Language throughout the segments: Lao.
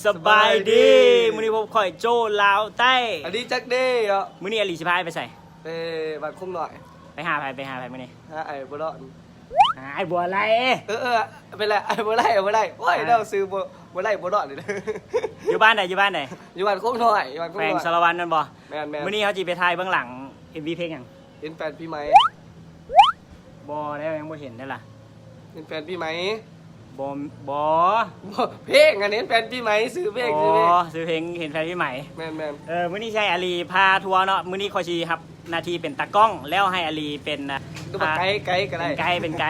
ສະບາຍດີ ສະບາຍດີ ມື້ນີ້ພົບຂ້ອຍໂຈ້ລາວໃຕ້ ອັນນີ້ຈັກເດ້ເນາະ ມື້ນີ້ອາລີຊິພາອ້າຍໄປໃສ? ໄປບ້ານຄົງນ້ອຍ ໄປຫາໃຜ? ໄປຫາໃຜມື້ນີ້? ຫາອ້າຍບໍ່ລອດ ຫາອ້າຍບົວໄລ ເອີໆ ໄປແຫຼະ ອ້າຍບົວໄລ ອ້າຍບົວໄລ ໂອ້ຍ ອ້າຍ ເວົ້າຊື່ບໍ່ ບໍ່ໄລບໍ່ລອດນີ້ ຢູ່ບ້ານໃດ? ຢູ່ບ້ານໃດ? ຢູ່ບ້ານຄົງນ້ອຍ ຢູ່ບ້ານຄົງນ້ອຍ ແຂວງສາລະວັນແມ່ນບໍ່? ແມ່ນໆ ມື້ນີ້ເຮົາຊິໄປຖ່າຍເບື້ອງຫຼັງເອັມວີເພງຫຍັງ? ເຫັນແຟນປີໃໝ່ ບໍ່ແລ້ວ ຍັງບໍ່ເຫັນເດ້ລະ ເຫັນແຟນປີໃໝ່ ບໍ່ ບໍ່ ບໍ່ ເພງອັນເຫັນແຟນປີໃໝ່ ຊື່ເພງ ອໍ ຊື່ເພງ ຊື່ເພງເຫັນແຟນປີໃໝ່ ແມ່ນໆ ເອີ ມື້ນີ້ຊິໃຫ້ອາລີພາທົວເນາະ ມື້ນີ້ຂ້ອຍຊິຮັບໜ້າທີ່ເປັນຕາກ້ອງ ແລ້ວໃຫ້ອາລີເປັນ ອ່າ ໄກ ໄກກໍໄດ້ ເປັນໄກ ເປັນໄກ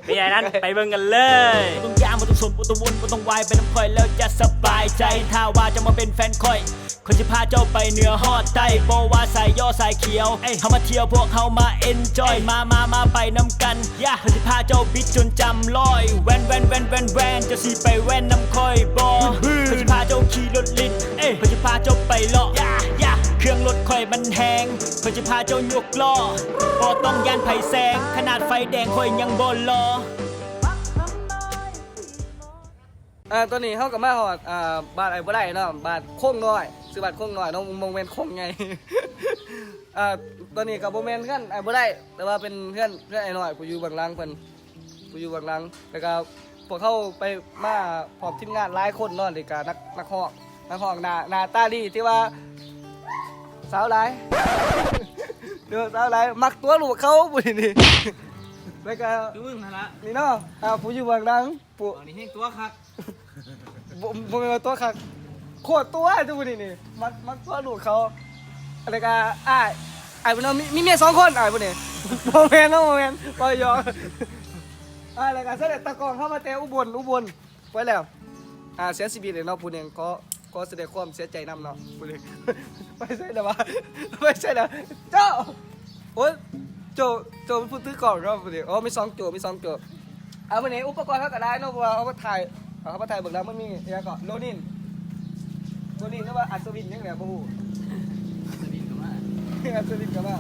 ເປັນຫຍັງນັ້ນ ໄປເບິ່ງກັນເລີຍ ບໍ່ຕ້ອງຢ້ານ ບໍ່ຕ້ອງສົນ ບໍ່ຕ້ອງວົນ ບໍ່ຕ້ອງວາຍ ໄປນຳຂ້ອຍແລ້ວຈະສະບາຍໃຈ ຖ້າວ່າຈະມາເປັນແຟນຂ້ອຍ ຂ້ອຍຊິພາເຈົ້າໄປເໜືອຮອດໃຕ້ ບໍ່ວ່າສາຍຍໍ້ສາຍຂຽວ ເຮົາມາທ່ຽວ ພວກເຮົາມາເອັນຈອຍ ມາ ມາ ມາໄປນຳກັນ ຂ້ອຍຊິພາເຈົ້າບິດຈົນຈຳລອຍ ແວ່ນ ແວ່ນ ແວ່ນ ແວ່ນ ແວ່ນ ເຈົ້າຊິໄປແວ່ນນຳຂ້ອຍບໍ່? ຂ້ອຍຊິພາເຈົ້າຂີ່ລົດຫຼິ້ນ ຂ້ອຍຊິພາເຈົ້າໄປເລາະ ເຄື່ອງລົດຂ້ອຍມັນແຮງ ຂ້ອຍຊິພາເຈົ້າຍົກລໍ້ ບໍ່ຕ້ອງຢ້ານໃຜແຊງ ຂະໜາດໄຟແດງຂ້ອຍຍັງບໍ່ລໍ. ອ່າ ຕອນນີ້ເຮົາກໍມາຮອດ ອ່າ ບ້ານອ້າຍບໍ່ໄດ້ເນາະ ບ້ານຄົງນ້ອຍ ຊື່ບ້ານຄົງນ້ອຍເນາະ ບໍ່ແມ່ນຄົງໃຫຍ່ ອ່າ ຕອນນີ້ກໍບໍ່ແມ່ນເຮືອນອ້າຍບໍ່ໄດ້ ແຕ່ວ່າເປັນເຮືອນ ເຮືອນອ້າຍນ້ອຍ ຜູ້ຢູ່ເບື້ອງຫຼັງເພິ່ນ ຜູ້ຢູ່ເບື້ອງຫຼັງ ແລ້ວກໍພວກເຮົາໄປມາພ້ອມທີມງານຫຼາຍຄົນເນາະ ແລ້ວກໍນັກ ນັກຮ້ອງ ນັກຮ້ອງໜ້າ ໜ້າຕາດີ ທີ່ວ່າສາວຫຼາຍ ເດີ ສາວຫຼາຍ ມັກຕົວະລູກເຂົາຜູ້ນີ້ນີ້ ແລ້ວກໍຄືມຶງຫັ້ນລະ ນີ້ເນາະ ອ່າ ຜູ້ຢູ່ເບື້ອງຫຼັງ ປູ ອັນນີ້ແຮງຕົວະຄັກ ບໍ່ ບໍ່ແມ່ນວ່າຕົວະຄັກ ໂຄດຕົວະ ໄອ້ໂຕຜູ້ນີ້ນີ້ ມັກ ມັກຕົວະລູກເຂົາ ແລ້ວກະອ້າຍ ອ້າຍເພິ່ນເນາະ ມີ ມີເມຍສອງຄົນ ອ້າຍຜູ້ນີ້ ບໍ່ແມ່ນເນາະ ບໍ່ແມ່ນ ເວົ້າຫຍອກ ອ່າ ແລ້ວກະສະເດັດຕາກ້ອງເຮົາມາແຕ່ອຸບົນ ອຸບົນ ໄປແລ້ວ ອ່າ ເສຍຊີວິດແລ້ວເນາະ ຜູ້ໜຶ່ງ ຂໍ ຂໍສະແດງຄວາມເສຍໃຈນຳເນາະ ຜູ້ໜຶ່ງ ໄປໃສແລ້ວວະ ໄປໃສແລ້ວ ໂຈ້ ໂອ້ຍ ໂຈ້ ໂຈ້ເປັນຜູ້ຖືກ້ອງເນາະ ຜູ້ນີ້ ໂອ້ ມີສອງໂຈ້ ມີສອງໂຈ້ ອ່າ ມື້ນີ້ອຸປະກອນເຮົາກໍຫຼາຍເນາະ ເພາະວ່າເຮົາມາຖ່າຍ ເຮົາມາຖ່າຍເບິ່ງແລ້ວ ມັນມີຫຍັງເກາະ ໂຣນິນ ໂຣນິນ ຫຼືວ່າອັດສະວິນ ຫຍັງແຫຼະ ບໍ່ຮູ້ ອັດສະວິນກໍມາ ອັດສະວິນກໍມາ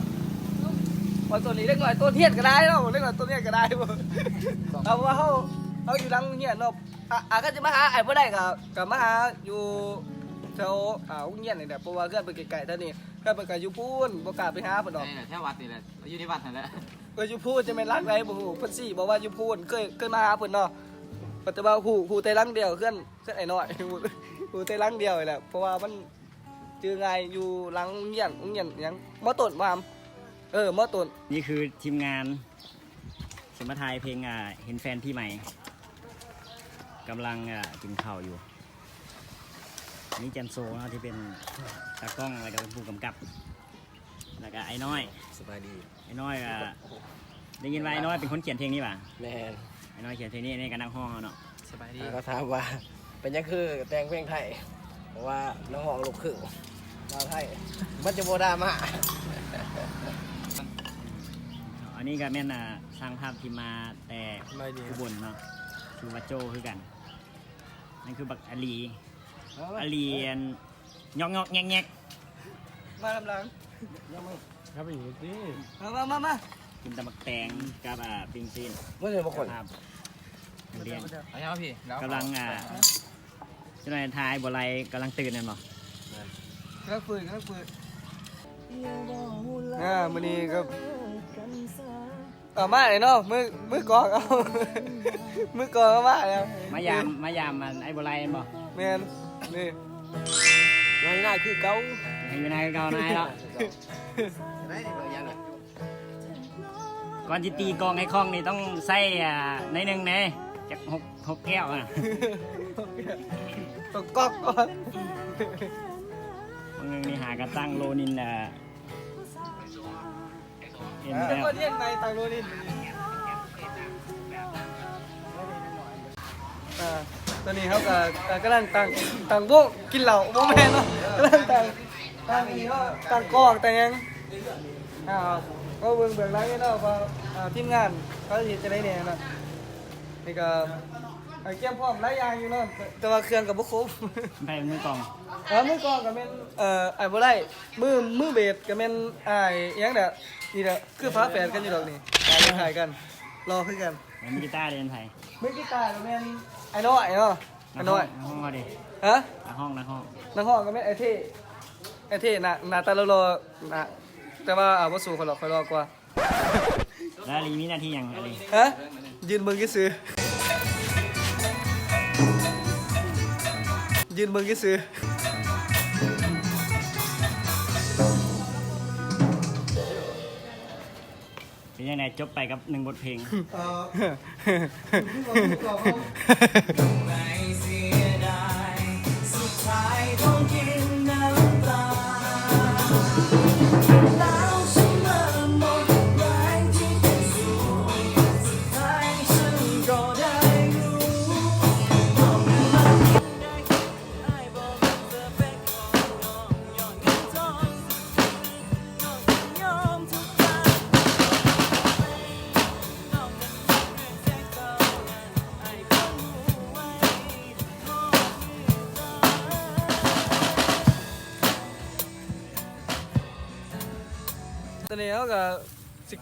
ວ່າໂຕນີ້ເດັກນ້ອຍໂຕຮຽນກໍຫຼາຍເນາະ ເດັກນ້ອຍໂຕຮຽນກໍຫຼາຍ ເອົາ ເພາະວ່າເຮົາ ເຮົາຢູ່ຫຼັງໂຮງຮຽນເນາະ ອ່າ ອ່າ ຄັນຊິມາຫາອ້າຍບໍ່ໄດ້ກໍ ກໍມາຫາຢູ່ແຖວ ອ່າ ໂຮງຮຽນນີ້ແຫຼະ ເພາະວ່າເຮືອນເພິ່ນໃກ້ໆແຖວນີ້ ເຮືອນເພິ່ນກໍຢູ່ພຸ້ນ ບໍ່ກ້າໄປຫາເພິ່ນດອກ ໃນແຖວວັດນີ້ແຫຼະ ຢູ່ໃນວັດຫັ້ນແຫຼະ ເອີ ຢູ່ພຸ້ນ ຈະແມ່ນຫຼັງໃດບໍ່ຮູ້ ເພິ່ນຊີ້ບອກວ່າຢູ່ພຸ້ນ ເຄີຍ ເຄີຍມາຫາເພິ່ນເນາະ ແຕ່ວ່າຮູ້ ຮູ້ແຕ່ຫຼັງດຽວ ເຮືອນ ເຮືອນອ້າຍນ້ອຍ ຮູ້ແຕ່ຫຼັງດຽວນີ້ແຫຼະ ເພາະວ່າມັນຈື່ງ່າຍ ຢູ່ຫຼັງໂຮງຮຽນ ໂຮງຮຽນຫຍັງ ມໍຕົ້ນບໍ່ຫຳ ເອີ ມໍຕົ້ນ ນີ້ຄືທີມງານ ຊິມາຖ່າຍເພງ ອ່າ ເຫັນແຟນປີໃໝ່ ກຳລັງ ອ່າ ກິນເຂົ້າຢູ່ ມີແຈນໂຊເນາະ ທີ່ເປັນຕາກ້ອງ ແລ້ວກໍເປັນຜູ້ກຳກັບ ແລ້ວກໍອ້າຍນ້ອຍ ສະບາຍດີ ອ້າຍນ້ອຍ ອ່າ ໄດ້ຍິນວ່າອ້າຍນ້ອຍເປັນຄົນຂຽນເພງນີ້ຫວາ? ແມ່ນ ອ້າຍນ້ອຍຂຽນເພງນີ້ ນີ້ກໍນັກຮ້ອງເຮົາເນາະ ສະບາຍດີ ເຂົາກໍຖາມວ່າ ເປັນຫຍັງຄືແຕ່ງເພງໄທ? ເພາະວ່ານັກຮ້ອງລູກຄຶ່ງລາວໄທ ມັນຈະບໍ່ດຣາມາ ອັນນີ້ກໍແມ່ນ ອ່າ ຊ່າງພາບທີ່ມາແຕ່ອຸບົນເນາະ ຊື່ວ່າໂຈ້ຄືກັນ ນັ້ນຄືບັກອາລີ ອາລີ ອັນ ຍອກໆແຍກໆ ມານຳຫຼັງ ມາມາ ມາ ມາ ມາ ກິນແຕ່ໝາກແຕງກັບ ອ່າ ປີ້ງຊີ້ນ ເມື່ອໃດບໍ່ຄົນ ເຈົ້າພາບ ເອົາເອົາພີ່ ກຳລັງ ອ່າ ຈັກໜ່ອຍຖ້າອ້າຍບໍ່ໄລ່ກຳລັງຕື່ນແມ່ນບໍ່? ກຳລັງຟື້ນ ກຳລັງຟື້ນ ອ່າ ມື້ນີ້ກໍ ເອົາມາເລີຍເນາະ ມື ມືກອງ ເອົາ ມືກອງເອົາມາແລ້ວ ມາຢາມ ມາຢາມອັນອ້າຍບໍ່ໄລ່ແມ່ນບໍ່? ແມ່ນ ນີ້ ມາຢູ່ນາຄືເກົ່າ ມາຢູ່ນາຄືເກົ່ານາຍເນາະ ກ່ອນຊິຕີກອງໃຫ້ຄ່ອງນີ້ຕ້ອງໃຊ້ ອ່າ ໜ້ອຍໜຶ່ງແດ່ ຈັກຫົກ ຫົກແກ້ວ ອ່າ ຕ້ອງກອກກ່ອນ ບາງໜຶ່ງນີ້ຫາກະຕັ້ງໂລນິນ ອ່າ ເຫັນແລ້ວ ເອີ ຕອນນີ້ເຮົາກໍ ເອີ ກຳລັງຕັ້ງ ຕັ້ງວົງກິນເຫຼົ້າ ບໍ່ແມ່ນເນາະ ກຳລັງຕັ້ງ ຕັ້ງນີ້ເນາະ ຕັ້ງກອງ ຕັ້ງຫຍັງ ອ່າ ເຮົາເບິ່ງເບື້ອງຫຼັງນີ້ເນາະ ວ່າ ອ່າ ທີມງານເຂົາເຮັດຈັ່ງໃດແດ່ເນາະ ນີ້ກໍ ອ່າ ກຽມພ້ອມຫຼາຍຢ່າງຢູ່ເນາະ ແຕ່ວ່າເຄື່ອງກໍບໍ່ຄົບ ໃຜເປັນມືກອງ? ເອີ ມືກອງກໍແມ່ນ ເອີ ອ້າຍບໍ່ໄດ້ ມື ມືເບສກໍແມ່ນອ້າຍອີ່ຫຍັງແຫຼະ ນີ້ແຫຼະ ຄືຝາແຝດກັນຢູ່ດອກນີ້ ຄ້າຍໆກັນ ຫຼໍ່ຄືກັນ ແລ້ວມືກີຕາເດ ແມ່ນໃຜ? ມືກີຕາກໍແມ່ນອ້າຍນ້ອຍເນາະ ນ້ອຍ ນັກຮ້ອງເຮົາເດ? ຮະ? ນັກຮ້ອງ ນັກຮ້ອງ ນັກຮ້ອງກໍແມ່ນໄອ້ເທ່ ໄອ້ເທ່ ໜ້າ ໜ້າຕາຫຼໍ່ໆ ນະ ແຕ່ວ່າອາວຸໂສຂ້ອຍຫຼອກ ຂ້ອຍຫຼໍ່ກວ່າ. ແລ້ວອາລີມີໜ້າທີ່ຫຍັງ ອາລີ? ຮະ? ຢືນເບິ່ງຊື່ໆ ຢືນເບິ່ງຊື່ໆ. ເປັນຈັ່ງໃດ? ຈົບໄປກັບໜຶ່ງບົດເພງ. ຕອນນີ້ເຮົາກໍຊິ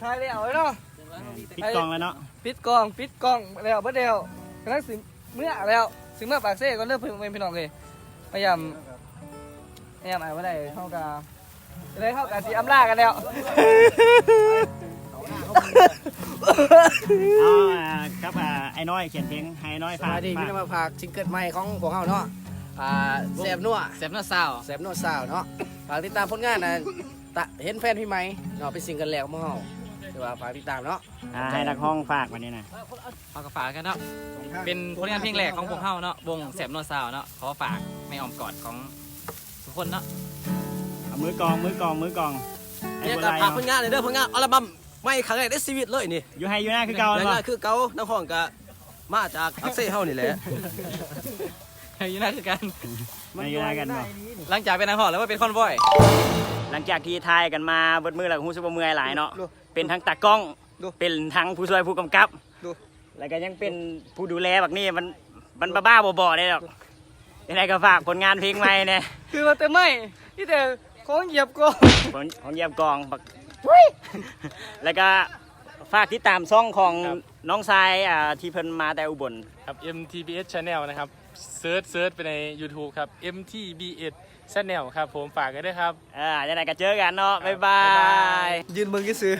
ຖ່າຍແລ້ວເນາະ ແມ່ນ ປິດກ້ອງແລ້ວເນາະ ປິດກ້ອງ ປິດກ້ອງແລ້ວ ເບິດແລ້ວ ກຳລັງຊິເມືອແລ້ວ ຊິເມືອປາກເຊກ່ອນເດີ ພໍ່ແມ່ພີ່ນ້ອງເອີຍ. ພະຍາຍາມ ພະຍາຍາມ ອ້າຍບໍ່ໄດ້ ເຮົາກໍ ເລີຍເຮົາກໍຊິອຳລາກັນແລ້ວ. ເອົາ ກັບ ອ່າ ອ້າຍນ້ອຍຂຽນເພງ ໃຫ້ອ້າຍນ້ອຍ ສະບາຍດີ ຝາກ ພີ່ນ້ອງ ຝາກຊິງເກີນໃໝ່ຂອງພວກເຮົາເນາະ ອ່າ ແຊບນົວ ແຊບນົວຊາວ ແຊບນົວຊາວເນາະ. ຝາກຕິດຕາມຜົນງານ ອ່າ ຕະ ເຫັນແຟນພີ່ໃໝ່ເນາະ ເປັນຊິງເກີນແລກຂອງພວກເຮົາ ຖືວ່າຝາກຕິດຕາມເນາະ. ອ່າ ໃຫ້ນັກຮ້ອງຝາກບັດນີ້ນະ. ເຮົາກໍຝາກກັນເນາະ ເປັນຜົນງານເພງແລກຂອງພວກເຮົາເນາະ ວົງແຊບນົວຊາວເນາະ. ຂໍຝາກໃນອ້ອມກອດຂອງທຸກຄົນເນາະ. ເອົາ ມືກອງ ມືກອງ ມືກອງ ໃຫ້ ແລ້ວກໍຝາກຜົນງານເດີ ຜົນງານອັລບັມໃໝ່ຄັ້ງແລກໃນຊີວິດເລີຍນີ້. ຢູ່ໄຮ່ຢູ່ນາຄືເກົ່າ ຢູ່ໄຮ່ຢູ່ນາຄືເກົ່າ ນັກຮ້ອງກໍມາຈາກປາກເຊເຮົານີ້ແຫຼະ ຢູ່ນາຄືກັນ ຢູ່ນາຄືກັນເນາະ. ຫຼັງຈາກເປັນນັກຮ້ອງແລ້ວມາເປັນຄອນວອຍ ຫຼັງຈາກທີ່ຖ່າຍກັນມາເບິດມື້ແລ້ວ ກໍຮູ້ສຶກວ່າເມື່ອຍຫຼາຍເນາະ ເປັນທັງຕາກ້ອງ ເປັນທັງຜູ້ຊ່ວຍຜູ້ກຳກັບ ແລ້ວກໍຍັງເປັນຜູ້ດູແລບັກນີ້ ມັນ ມັນບ້າໆ ບໍ່ໆ ເດ້ດອກ. ຈັ່ງໃດກໍຝາກຜົນງານເພງໃໝ່ແດ່. ຄືວ່າແຕ່ໄມ້ ມີແຕ່ຂອງຢຽບກອງ ຂອງ ຂອງຢຽບກອງ ບັກ ແລ້ວກໍຝາກຕິດຕາມຊ່ອງຂອງ ຄັບ ນ້ອງຊາຍ ອ່າ ທີ່ເພິ່ນມາແຕ່ອຸບົນ ຄັບ ເອັມທີບີເອັດ Channel ນະຄັບ. ເສີດ ເສີດໄປໃນ YouTube ຄັບ ເອັມທີບີເອັດ Channel ຄັບຜົມ ຝາກກັນເດີຄັບ. ເອີ ຈັ່ງໃດກໍເຈີກັນເນາະ ບາຍບາຍ ບາຍບາຍ ຢືນເບິ່ງຊື່ໆ.